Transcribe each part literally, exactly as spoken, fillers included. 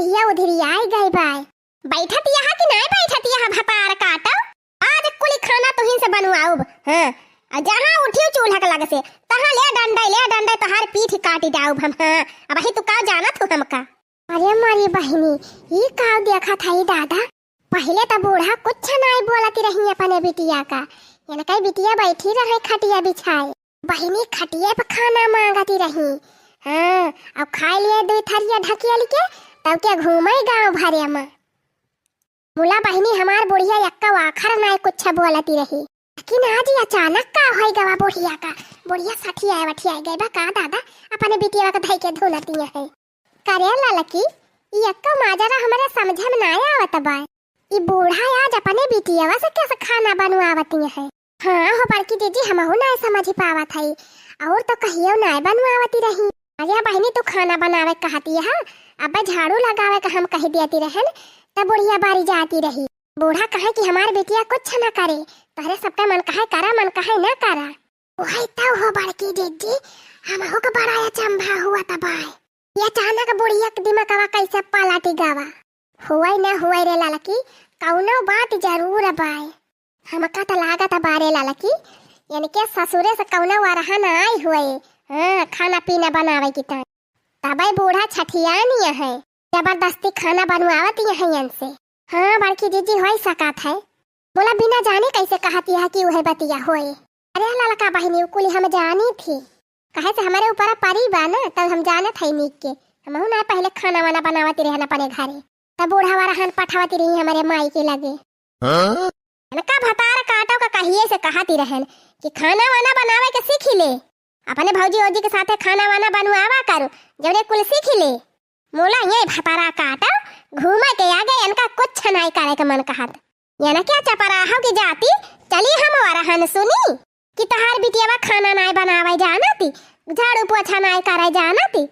या उधिरियाइ गइ बाय। बैठत यहाँ कि नाहीं बैठत यहाँ भतार काटउ? आज कुलि खाना तुहीं से बनवाउब। हाँ, अउ जहाँ उठिउ चूल्हा के लगे से, तहाँ ले डंडइ, ले डंडइ, तोहार पीठ काटि डाउब हम। हाँ, अबहीं तू का जानत हो हमका? अरे मोरी बहिनी, ई का देखत हई दादा? पहिले त बूढ़ा कुछ नाहीं बोलति रही अपने बिटिया का। इनकइ बिटिया बैठी रहइ खटिया बिछाए। बहिनी खटिये पे खाना माँगति रही। हाँ, अब खाइ लिए दुइ थरिया ढकियल के, तब के घूमइ गाँव भरे मा। मुला बहिनी हमार बुढ़िया एक्का आखर नाहीं कुछ बोलति रही। लेकिन आज ई अचानक का होइ गवा बुढ़िया का? बुढ़िया सठियाए वठियाए गइ बा का दादा? अपने बिटिया का धइ के धुनतिया है। करे ललकी, ई एक्को माजरा हमरे समझे में नाहीं आवत बा। ई बूढ़ा आज अपने बिटियवा से कैसे खाना बनवावती है? हाँ हो बड़की जीजी, हमहू नाहीं समझ पावत हई। अउर तो कहियो नाहीं बनवावती रही। अरे बहिनी, तू खाना बनावे कहती है, अबे झाड़ू लगावे का हम कहि देती रहन, तब बुढ़िया बारी जाती रही। बूढ़ा कहे कि हमार बिटिया कुछ न करे, तोहरे सबका मन कहे करा, मन कहे न करा। वही तो हो बड़की जीजी, हमहू के बड़ा अचंभा हुआ तबाय। ये अचानक बुढ़िया के दिमागवा कैसे पलटि गवा? हुवइ न हुवइ रे ललकी, कउनो बात जरूर बाय। हमका त लागत बा रे ललकी, इनके ससुरे से कउनो वरहन आई हुवइ। हाँ, खाना पीना बनावे की ताई। तबइ बूढ़ा छठियानी है, जबरदस्ती खाना बनवावत है इनसे। हाँ, बड़की जीजी होइ सकत है। बोला बिना जाने कैसे कहती है कि उहे बतिया होए। अरे ललका बहिनी, उ कुली हम जानी थी। कहे से हमरे ऊपर परी बा ना, तब हम जानत है नीक के। हमहू ना पहिले खाना वाना बनावती रहन अपने घरे। तब बूढ़ा वरहन पठावती रही हमरे माई के लगे। हाँ? इनका भतार काटो का कहिए से कहती रहन कि खाना वाना बनावे के सीखी ले। अपने भौजी ओजी के साथे खाना वाना बनवावा करू, जौने कुल सीखी ले। मोला ये भतारा काटो, घूमे के आगे इनका कुछ नाई करे के मन कहत। ये ना क्या चपराहो की जाती, चली हम वरहन सुनी कि तहार बिटियावा खाना नाई बनावे जानती, झाड़ू पोछा नाई करे जानती,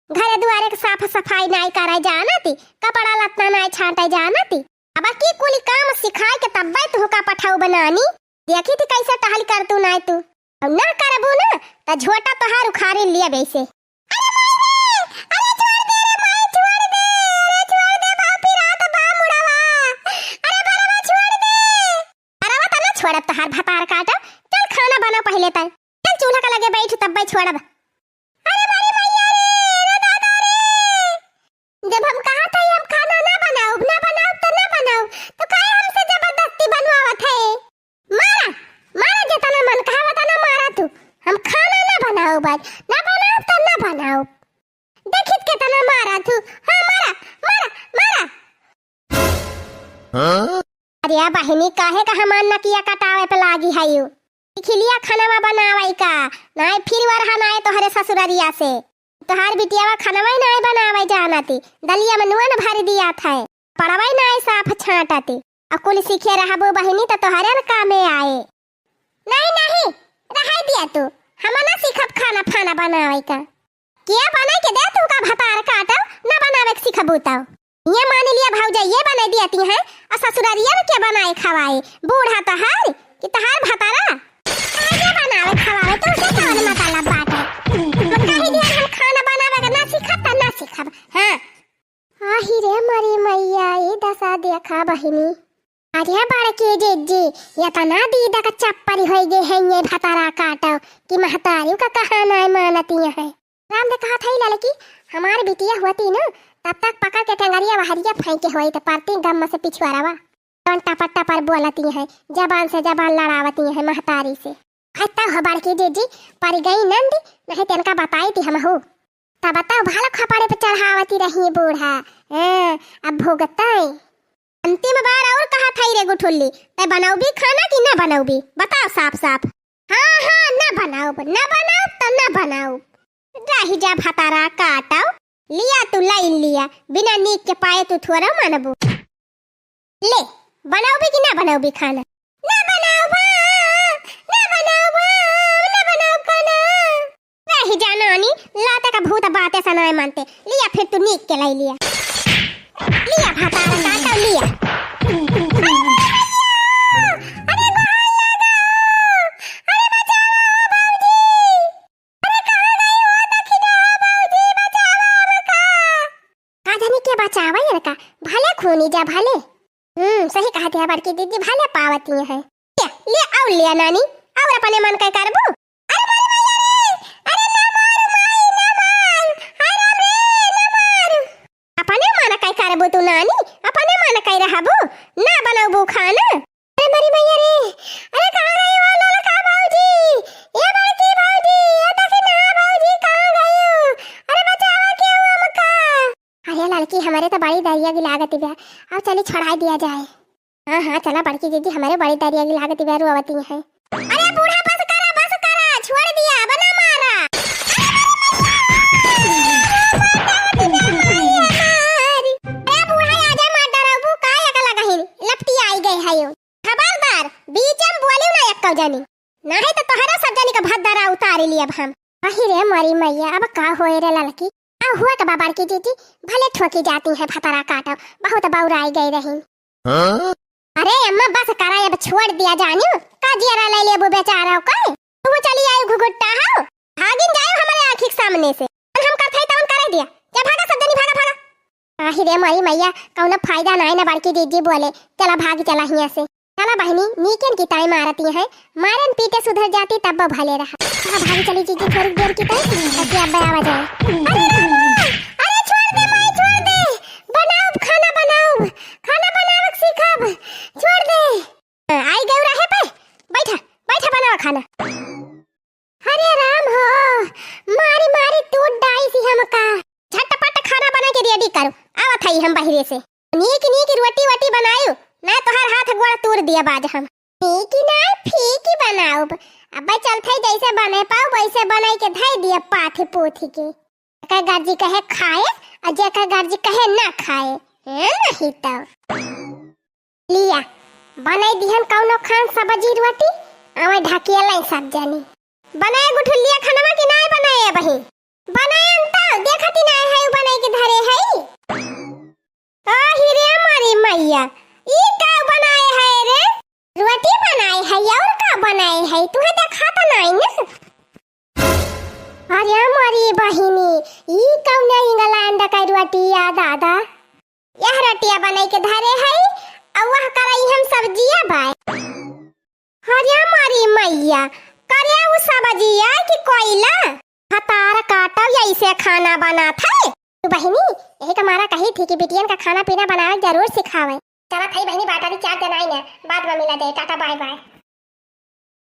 घर दुआरे के साफ सफाई नाई करे जानती, कपड़ा लत्ता नाई छाटे जानती। अब की कुली काम सिखाए के तब्बे तुहका पठाऊ बनानी। देखी थी कैसे टहल कर तू नाई तू। अब ना करबू ना, त झोटा तोहार उखारी लिया वैसे। अरे माई रे, अरे छोड़ दे रे माई, छोड़ दे, अरे छोड़ दे, बाप रे, रात बा मुड़वा, अरे बरवा छोड़ दे। बरवा त ना छोड़ब तोहार भतार काटो, चल खाना बना पहिले तय, चल चूल्हा के लगे बैठ तब्बे छोड़ब। अरे मारी मैया रे, रे दादा रे, जब हम कहत हई हम खाना ना बनाउब, ना बनाउब त ना बनाउब, त काहे हमसे जबरदस्ती बनवावत है? मारा, मारा जेतना मन कहे ओतना मारा तू। हम खाना ना बनाउब आज, ना बनाउब त ना बनाउब। देखित केतना मारा तू। हाँ, मारा, मारा, मारा। हाँ? अरे बहिनी, काहे का हमार नकिया कटावे पे लागी है यू? खिलिया खानवा बनावे का, नाय फिर वरहा नाय तोहरे ससुररिया से। तोहार बिटियावा खानवा ही नाय बनावे जानती, दलिया में नून भर दिया था, पड़वा ही नाय साफ छांटती। अ कुल सीखे रहबो बहिनी त तोहरे न कामे आए। नहीं, नहीं, रहाई दिया तू, हम ना सीखब खाना फाना बनावे का। के बनाई के दे तू का भतार काटो, ना बनावे के सीखबू तो। ये मान लिया भौजाई, ये बनाई दिया ती है, अ ससुरारिया में के बनाए खवाए, बूढ़ा तहार कि तहार भतारा? ये बनावे खवावे, तू के कौन मतलब बात है? हम कही दिया हम खाना बनावे का ना सीखब त ना सीखब। हाँ। आही रे मरी मैया, ई दशा देखा बहिनी। अरे बड़की जीजी, एतना दीदा का चप्परी होइ गए है ये भतारा काटो कि महतारी का कहा नाय मानती है। राम दे कहा था ललकी, हमार बिटिया होती न, तब तक पकड़ के टंगरिया वहरिया फेंके होई त परती गम से पिछुआरवा। जौन टपर टपर बोलती है, जबान से जबान लड़ावती है महतारी से। हत्ता हो बड़की जीजी, पर गई नंद, नहीं तेनका बताई थी हमहू। तब बताओ, भाला खपाड़े पे चढ़ावती रही बूढ़ा। हाँ, अब भुगताई। अंतिम बार और कहा था रे गुठुल्ली, तै बनौबी खाना कि ना बनौबी? बताओ साफ साफ। हाँ, हाँ, ना बनाउब, ना बनाउब त ना बनाउब। रही जा भतारा काटो, लिया तू लाइन लिया, बिना नीक के पाए तू थोड़ा मानबू। ले, बनाउबी कि ना बनाउबी खाना? ना बनाउब, ना बनाउब, ना बनाउब खाना। रही जा नानी, लाते का भूत बाते सा नाय मानते। लिया फिर तू नीक के लाई लिया। लिया भतारा काटो लिया। अरे गोहार लागो, अरे बचाओ बाबूजी। अरे कहाँ गई हो दखिना बाबूजी, बचाओ हमका। का जानी के बचावा इनका, भले खूनी जा भले। हम्म, सही कहत है बड़की दीदी, भले पावती है। ले, ले, और ले नानी, और अपने मन का करबू। अरे मोरी मैया रे, अरे ना मारू माई, ना मार, हाय राम रे, ना मारू। अपने मन का करबू तू नानी, अपने मन का रहबू, ना बनबू खाना। अरे मोरी मैया रे, अरे कहाँ गई वो ललका भौजी? ये बड़की भौजी, ये देखी ना भौजी, कहाँ गई? अरे बचावा के हो हमका। अरे ललकी, हमरे तो बड़ी दरिया की लागत बा, अब चली छोड़ाई दिया जाए। हाँ, हाँ, चला बड़की दीदी, हमरे बड़ी दरिया की लागत बा, रोवती है। अरे बूढ़ा, बस करा, बस करा, छोड़ दिया, अब ना मारा। अरे बूढ़ा, आजा, मार डराबू का, एक लगहिन लपटी आई गए है यो। खबरदार, बीच में बोलियो ना एक जनी, नहीं तो तोहरा सब जनी का भद्दरा उतारी लियब हम। अही रे मोरी मैया, अब का होए रे ललकी? आ हुआ तो बा बड़की दीदी, भले ठोकी जाती है भतरा काटो, बहुत बौराई गई रही। हाँ? अरे अम्मा, बस करा, अब छोड़ दिया जानियो, का जियरा ले लेबू बेचारा का? तू चली आई घुघुट्टा हो, भागिन जाए हमारे आँखी के सामने से। हम करत है तवन करे दिया, जा भागा सब जनी, भागा, भागा। आही रे मोरी मैया, कौनो फायदा नाई ना बड़की दीदी बोले, चला भाग चला हियाँ से। चला बहिनी, नीकेन की ताई मारती है, मारन पीटे सुधर जाती तब भले रहा। चला भाग चली जीजी थोड़ी देर की ताई, ताकि अब आवा जाए। अरे रामा, अरे छोड़ दे माई, छोड़ दे, बनाओ खाना, बनाओ खाना, बनावक सीखब, छोड़ दे। आई गऊ रहे पे, बैठा, बैठा बनावा खाना। अरे राम हो, मारी मारी टूट डाई सी हमका। झटपट खाना बना के रेडी करो, आवत हई हम बहिरे से। नीक नीक रोटी वोटी बनायु, ना तोहार हाथ गोड़ तोड़ दिया बाज हम। नीक ना फीकी बनाउब, अब चलत हई जैसे बने पाउ वैसे बनाई के धई दिया पाथी पोथी के। जेकर गर्जी कहे खाए, और जेकर गर्जी कहे ना खाए, है नहीं तो। लिया, बनाई दिहन कौनो खान सब्जी रोटी, आवे ढकिया लाई सब जनी। बनाए गुठुलिया खानवा कि नाय बनाए अबही? बनाए अंता, देखती नाय है उ बनाई के धरे है। ओ हिरे मारी मैया, ई का बनाए है रे? रोटी बनाए है और का बनाए है? तुहे देखाता नाय ना। अरे मोरी बहिनी, ई कौन इंग्लैंड का रोटी या दादा? यह रोटिया बनाई के धरे है, और वह कराई हम सब्जिया बाय। अरे मोरी मैया, करे उ सब्जिया कि कोयला? भतार काटब या इसे खाना बनात है? तू बहिनी, यही का मारा कही थी कि बिटियन का खाना पीना बनावे जरूर सिखावे। चला थई बहिनी, बाटा दी चार जनाई ने, बाद में मिला जाए, टाटा बाय बाय।